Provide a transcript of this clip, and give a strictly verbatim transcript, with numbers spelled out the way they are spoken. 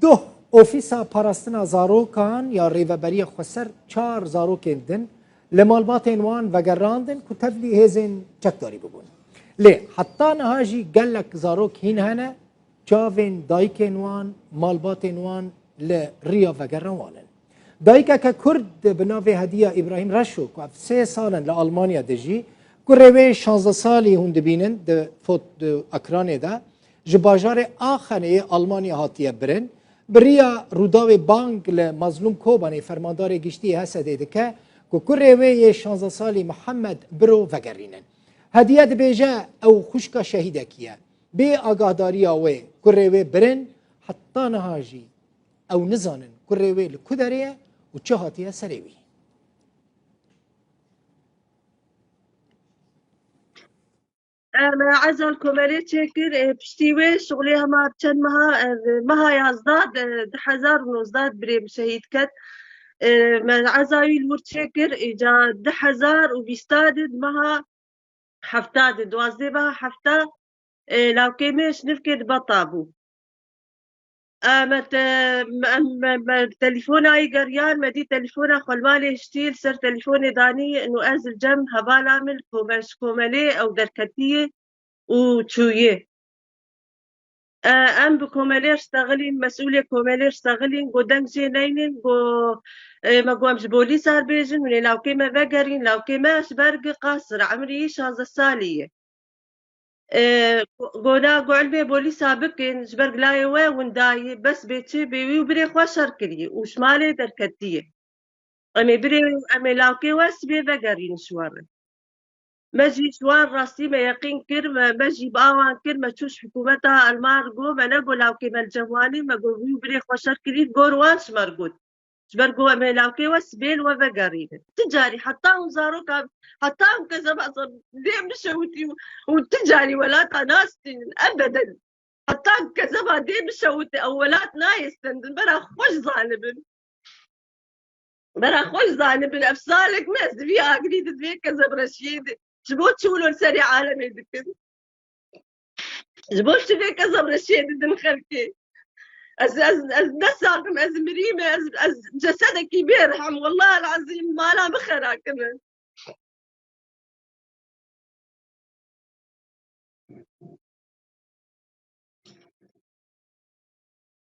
Doh, Ofîsa Parastina Zarokan ya Rêveberiya Xweser çar zarokên din li malbatên wan vegerandin ku tevlî hêzên çekdarî bibûn. Lê heta niha jî gelek zarok hîn hene, çavên dayikên wan, malbatên wan li riya vegera wan in. Dayikeke Kurd bi navê Hediya Îbrahîm Reşo ku ev sê sal in li Almanya dijî, kurê wê şazdeh salî hûn dibînin di fot-, di ekranê de, ji bajarê Axenê yê Almanya hatiye birin. Bi riya Rûdawê bang li Mazlûm Kobanê, fermandarê giştî yê H S D'ê dike ku kurê wê yê şazdeh salî Mihemed Biro vegerînin. Hediye dibêje ew xwişka şehîdekî ye. Bê agahdariya wê kurê wê birin, heta niha jî ew nizanin kurê wê li ku derê ye û çi hatiye serê wî. E, me eza li komelê çêkir, e, piştî wê şixulê hema bi çend meha, e, meha yazdeh, di, du hezar û nozdeh birê min şehîd ket. E, me eza wî li wir çêkir, îca du hezar û bîsta di meha hefta di, duwazdeh meha hefta, e, lawkê me ji nivkê di beta bû. E, me te-, me, me, me telefona wî geriyan, me dî telefona xwe li malê hiştî, li ser telefonê danî, û ez li cem hevala min li kome-, ji komelê ew derketiye û çûye. E, em bi komelê ştexilîn, mesûlê komelê ştexilîn, got deng jê neynin, got, e, me got em ji bolîsa re bêjin, hûn ê lawkê me vegerîn, lawkê me ji ber gi qasir, emrî wî şazdeh salî ye. E, go-, gona got, ilmê bolîsa bikin, ji ber gilayê we winda ye, bes bê çi, bê wî û birê xwe şer kiriye û ji malê derketiye. Em ê birê, em ê lawkê we sibê vegerîn ji we re. Me jî ji wan rastî me yeqîn kir, me, me jî bi awan kir, me çû ji hikûmeta Alman re got, me negot lawkê me li cem wan e, me got wî û birê xwe şer kirî, gor wan ji me re got. Ji ber ku em ê lawkê we sibê li we vegerînin. Ti carî heta hûn zaroka, heta hûn kezeba dê bişewitî û, û ti carî welata nastînin. Ebeden. Heta kezeba dê bişewite, ew welat nayê stendin. Bera xwe ji zanibin. Bera xwe ji zanibin. Ev salek me ez di vî agirî di vê kezeb reşiyê de. Ji bo çi wilo li serê alemê dikin? Ji bo çi vê kezeb reşiyê didin xelkê? Ez, ez, ez ne sax im, ez mirî me, ez, ez cesedekî bê rihim. Wellahil ezîm, mala min xera kirin.